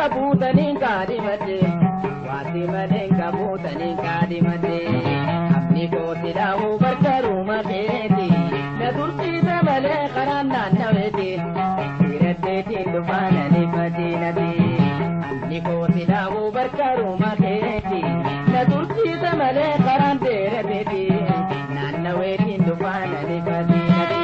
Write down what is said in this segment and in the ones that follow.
qabuutaniin kaadhimate waati malee qabuutaniin kaadhimate amni kooti dhaa'uu barkaruuma keeti na tursiise malee karaan naannaweeti dhiiraddeetiin dhufaana nifatinati amni kooti dhaa'uu barkaruuma keeti na tursiise malee karaan dheerateeti naannaweetiin dhufaana nifatinati.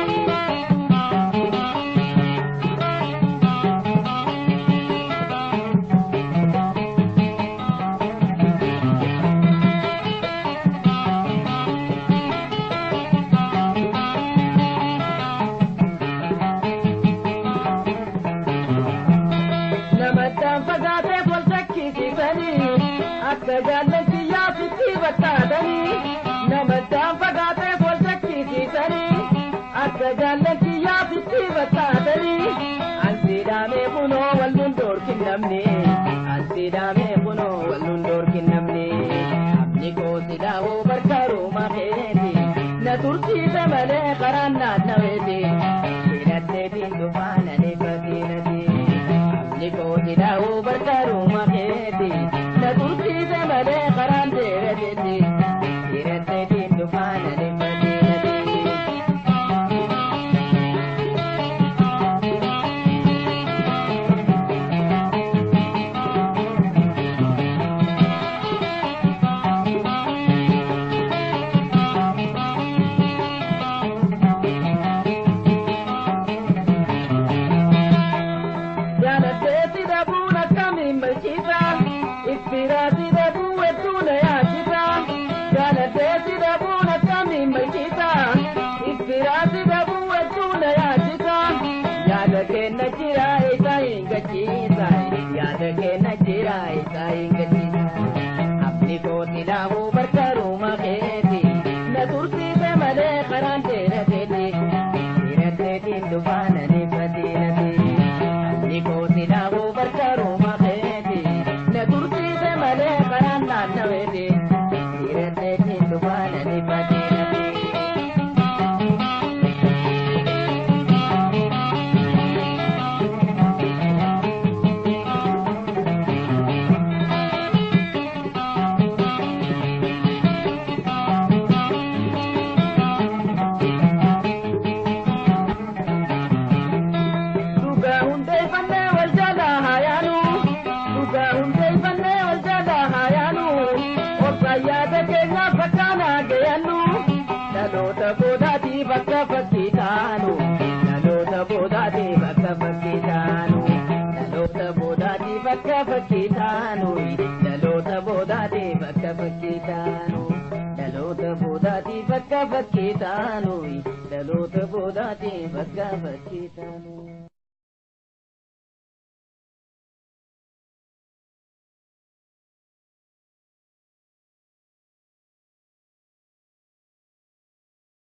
Akka jaallanti yaasitti battaatanii namattaan fagaatee wal shakkisiisanii akka jaallanti yaasitti battaatanii ansiidhaamee kunoo wal nun doorkin namni ansiidhaamee kunoo wal nun doorkin namni amni koosi dhaa'uu barkaruuma keeti na tursiise malee karaan naannaweeti hidhatteetiin dhufaana ni fakiinati amni koosi dhaa'uu barkaruuma keeti. Tursiise malee karaan dheerateeti dhiiratteetiin dhufaana nifatinati. Jaalatteetti dhabuun akkamiin malchiisa? Ispiraati dhabuu hedduu na yaachisa. Jaalatteetti dhabuun akkamiin malchiisa? Ispiraati dhabuu hedduu na yaachisa. Yaada kenna jira isa hin gachiisa. Yaada kenna jira isa hin gachiisa. Amni kooti dhaabuu barkaruuma keeti. Na tursiise malee karaan dheerateeti. Dhiiratteetiin dhufaana ni fatinati. Amni kooti dhaabuu barkaruuma keeti. Na tursiise malee karaan naannaweeti. Dhiiratteetiin dhufaana ni fatinati. Dhugaa hundeeffannee wal jalaa haa yaanu. Dhugaa hundeeffannee wal jalaa haa yaanu. Obsa yaada keenyaaf bakka geeyannu. Dhaloota boodaatiif akka fakkii taanu. Dhaloota boodaatiif akka fakkii taanu. Dhaloota boodaatiif akka fakkii taanu. Dhaloota boodaatiif akka fakkii taanu. Dhaloota boodaatiif akka fakkii taanu. Dhaloota boodaatiif akka fakkii taanu.